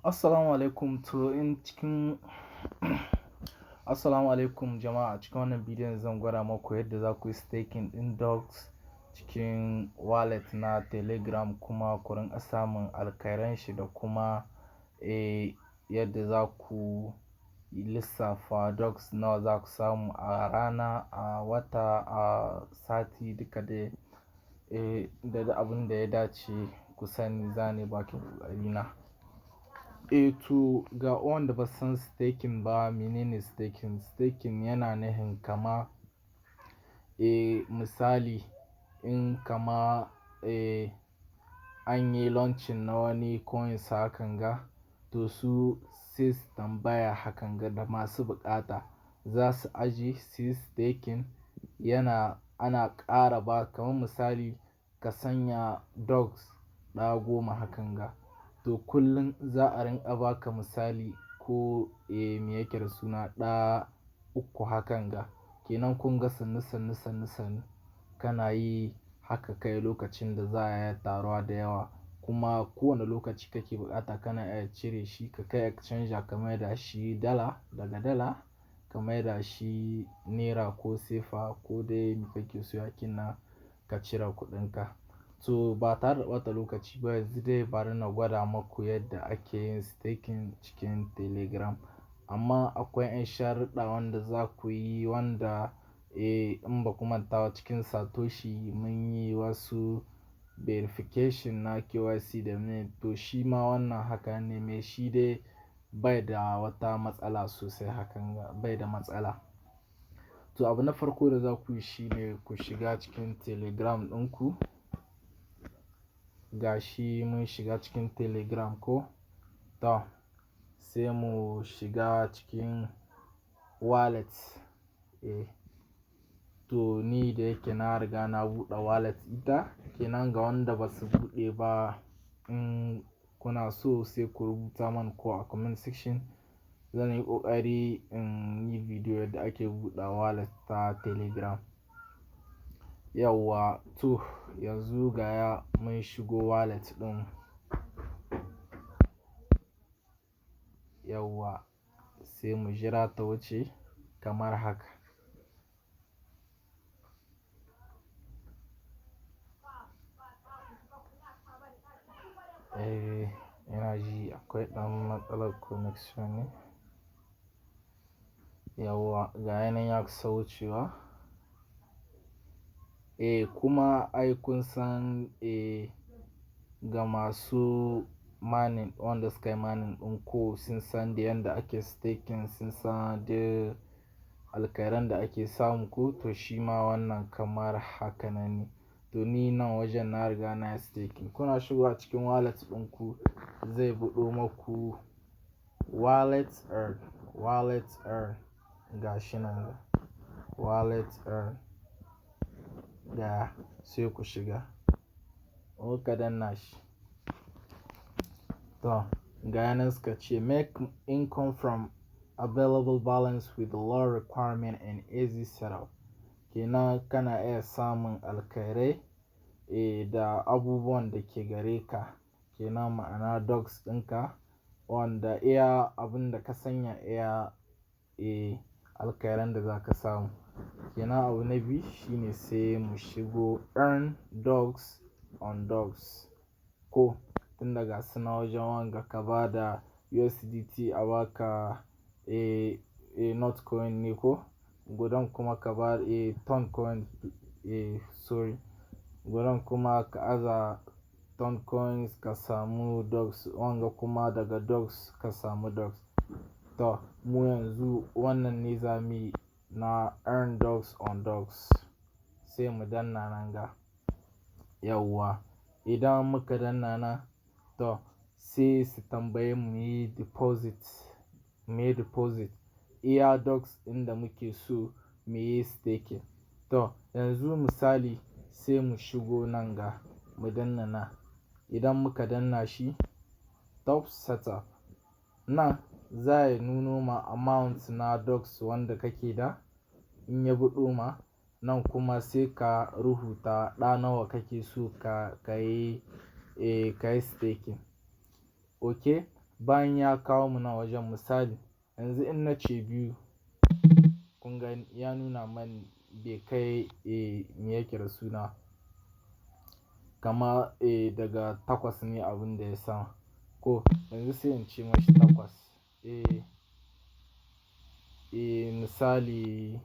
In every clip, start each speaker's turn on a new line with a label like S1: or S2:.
S1: Assalamu alaikum. To in cikin Assalamu alaikum jama'a. Cikin wannan bidiyon zan gwada maku yadda za ku yi staking ɗin Dogs cikin wallet na Telegram, kuma ku rinƙa samun alkhairan shi, da kuma yadda za ku lissafa Dogs nawa za ku samu a rana, a wata, a sati, duka dai da abin da ya dace ku sani, zan bakin ƙoƙari na. To, ga wanda ba san staking ba, menene staking? Staking yana nufin kama misali in kama an yi launching na wani coins hakan ga, to su sai su tambaya hakan ga da masu buƙata za su ajiye su yi staking. Yana ana ƙara ba, kamar misali ka sanya Dogs ɗa 10 hakan ga, to kullum za a rinƙa ba ka, misali ko me yake da suna, ɗa uku hakan ga. Kenan kun ga sannu sannu sannu sannu kana yi haka kai lokacin da za a yi taruwa da yawa. Kuma kowane lokaci kake buƙata kana iya cire shi ka kai exchanger, ka maida shi dala, daga dala ka maida shi naira ko sefa ko dai me kake so, yakin ka cire kuɗinka. To, ba tare da ɓata lokaci ba, yanzu dai bari na gwada maku yadda ake yin staking cikin Telegram. Amma akwai 'yan sharuɗɗa wanda za ku yi, wanda in ba ku manta ba, cikin Satoshi mun yi wasu verification na KYC da me. To, shi ma wannan haka ne, mai shi dai bai da wata matsala sosai hakan ga, bai da matsala. To, abu na farko da za ku yi shine ku shiga cikin Telegram ɗinku. Ga shi mun shiga cikin Telegram ko? To, sai mu shiga cikin wallet. To, ni da yake na riga na buɗe wallet ita, kenan ga wanda ba su buɗe ba, in kuna so sai ku rubuta man ko a comment section. Zan yi ƙoƙari in yi bidiyo yadda ake buɗe wallet ta Telegram. Yauwa, to yanzu ga ya mun shigo wallet ɗin. Yauwa, sai mu jira ta wuce kamar haka. Ina ji akwai ɗan matsalar connection ne. Yauwa, ga yanan ya kusa wucewa. Kuma ai kun san ga masu mining, wanda suka yi mining ɗin ko sun san da yanda ake staking, sun san da alkhairan da ake samu ko, to shi ma wannan kamar haka nan ne. To, ni nan wajen na riga na yi staking. Kuna shigowa cikin wallet ɗinku, zai buɗo maku wallet earn, wallet earn, ga shi nan wallet earn, ga sai ku shiga. Kuka danna shi. To, ga yanan suka ce "Make income from available balance with low requirement and easy setup." Kenan kana iya samun alkhairai da abubuwan da ke gare ka. Kenan ma'ana Dogs ɗinka, wanda iya abun da ka sanya, iya alkhairan da za ka samu. Kenan abu na biyu shine sai mu shigo earn Dogs on Dogs. Ko tun daga suna wajen wanga ka ba da USDT a baka Notcoin ne ko? Gudan kuma ka ba Toncoin, sorry. Gudan kuma ka aza Toncoins ka samu Dogs, wanga kuma daga Dogs ka samu Dogs. To, mu yanzu wannan ne za muyi na earn Dogs on Dogs. Sai mu danna nan ga. Yauwa, idan muka danna nan, to sai su tambaye mu yi deposit, muyi deposit iya Dogs ɗin da muke so muyi staking. To, yanzu misali sai mu shigo nan ga, mu danna nan. Idan muka danna shi, top setup, nan za ya nuno ma amount na Dogs wanda kake da. In ya buɗo ma nan kuma, sai ka rubuta ɗa nawa kake so ka yi staking. Ok, Bayan ya kawo mu nan wajen, misali yanzu in na ce 2, kun gani ya nuna mani bai kai, me yake da suna, kama daga 8 ne abin da ya sama. Ko yanzu sai in ce mashi 8. Misali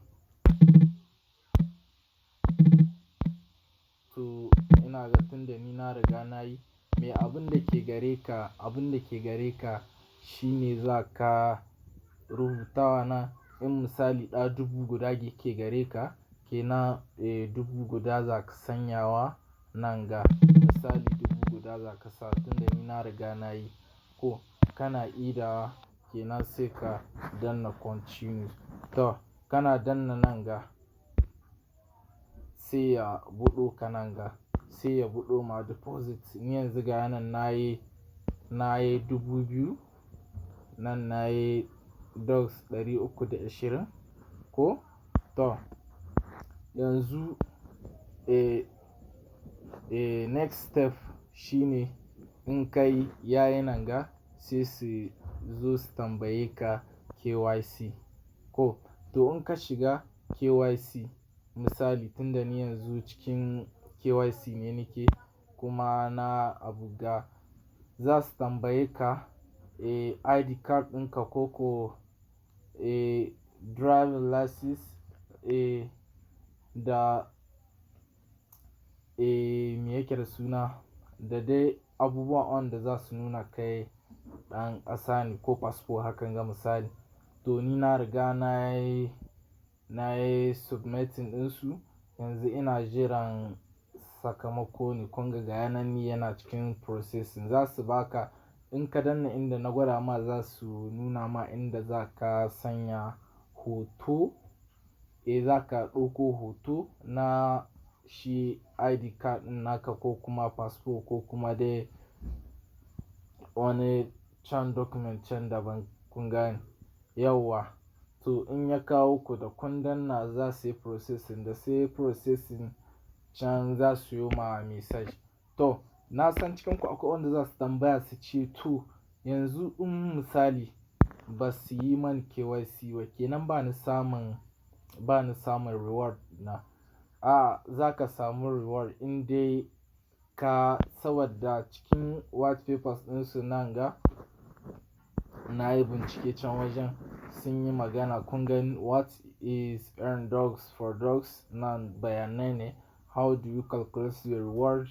S1: to ina ga tun da ni na riga na yi, me abun da ke gare ka, abun da ke gare ka shine za ka rubuta wa. In misali ɗa 1000 yake gare ka, ke nan 1000 za ka sanyawa nan ga. Misali 1000 za ka sa tun da ni na riga na yi. Ko kana ida ke nan sai ka danna continue. To kana danna nan ga sai ya buɗo ka nan ga, sai ya buɗo ma deposit. Ni yanzu ga nan nayi 2000, nan nayi dogs 320 ko. To yanzu next step shine in kai yayi nan ga sai su zo su tambaye ka KYC. Ko to in ka shiga KYC, misali tun da ni yanzu cikin KYC ne nake kuma na abu ga, za su tambaye ka ID card ɗinka ko driving license da me yake da suna, da dai abubuwan wanda za su nuna kai ɗan ƙasa ne ko passport hakan ga misali. To ni na riga nayi submitting ɗinsu, yanzu ina jiran sakamako ne. Kun ga yanan ni yana cikin processing. Za su ba ka in ka danna inda na gwada ma za su nuna ma inda za ka sanya hoto. Za ka ɗauko hoto na shi ID card ɗin naka ko kuma passport ko kuma dai wani can document can daban, kun gane. Yauwa. To in ya kawo ku da kun danna za su yi processing, da sai processing can za su yi ma message. To na san cikin ku akwai wanda za su tambaya su ce to yanzu in misali ba su yi man KYC ba, ke nan ba ni samun reward na. A, za ka samu reward in dai ka saboda cikin white papers ɗinsu nan ga na yi bincike can wajen sun yi magana. Kun gani, "What is earn dogs for dogs?" Nan bayanai ne. "How do you calculate the reward?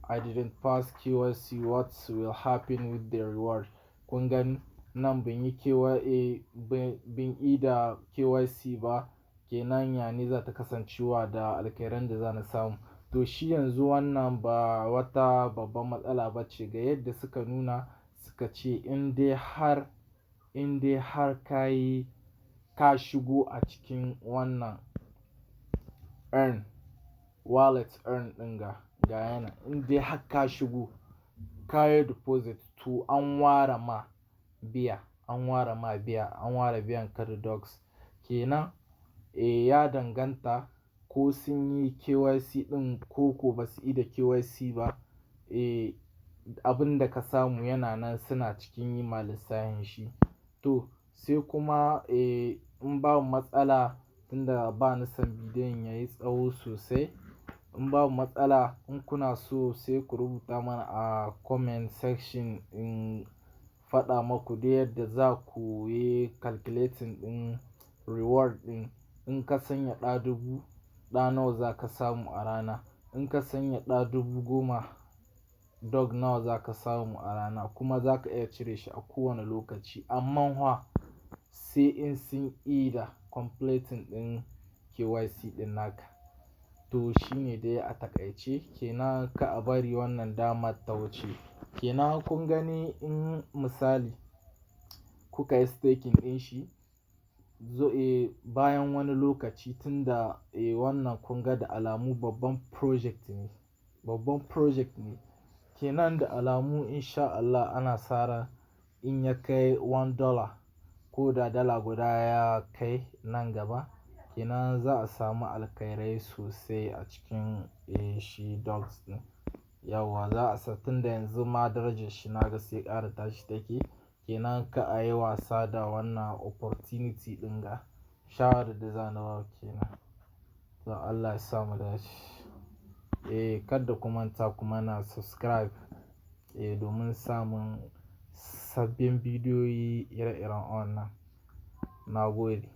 S1: I didn't pass KYC, what will happen with the reward?" Kun gani nan ban yi KYA, ban yi da KYC ba, ke nan ya ne za ta kasancewa da alkhairan da za na samu. To shi yanzu wannan ba wata babban matsala ba ce ga yadda suka nuna, suka ce in dai har ka yi ka shigo a cikin wannan earn wallet earn ɗin ga yana in dai har ka shigo ka yi deposit, to an ware ma biya, an ware ma biya, an ware biyan ka da dogs. Kenan ya danganta ko sun yi KYC ɗin ko ba su yi da KYC ba, abin da ka samu yana nan suna cikin yi ma lissafin shi. To sai kuma in babu matsala, tunda ba ni son bidiyon yayi tsawo sosai. In babu matsala, in kuna so sai ku rubuta mana a comment section in faɗa maku da yadda za ku yi calculating ɗin reward ɗin. In ka sanya ɗa 1000, ɗa nawa za ka samu a rana. In ka sanya ɗa 10,000, dog nawa za ka samu a rana, kuma za ka iya cire shi a kowane lokaci. Amman fa sai in sun ida completing ɗin KYC ɗin naka. To shine dai a takaice, kenan ka a bari wannan damar ta wuce. Kenan kun gani in misali kuka yi staking ɗin shi, zo bayan wani lokaci, tunda wannan kun ga da alamu babban project ne, babban project ne. Kenan da alamu in sha Allah ana sa in ya kai $1 ko da $1 ya kai nan gaba, kenan za a samu alkhairai sosai a cikin shi dogs ɗin. Yauwa, za a sa tunda yanzu ma darajar shi na ga sai ƙara tashi take. Kenan kar a yi wasa da wannan opportunity ɗin ga. Shawarar da za ni ba ku kenan. To Allah ya sa mu dace. Eh, kada ku manta ku mana subscribe, eh, domin samun sabbin bidiyoyi ire-iren wannan. Na gode.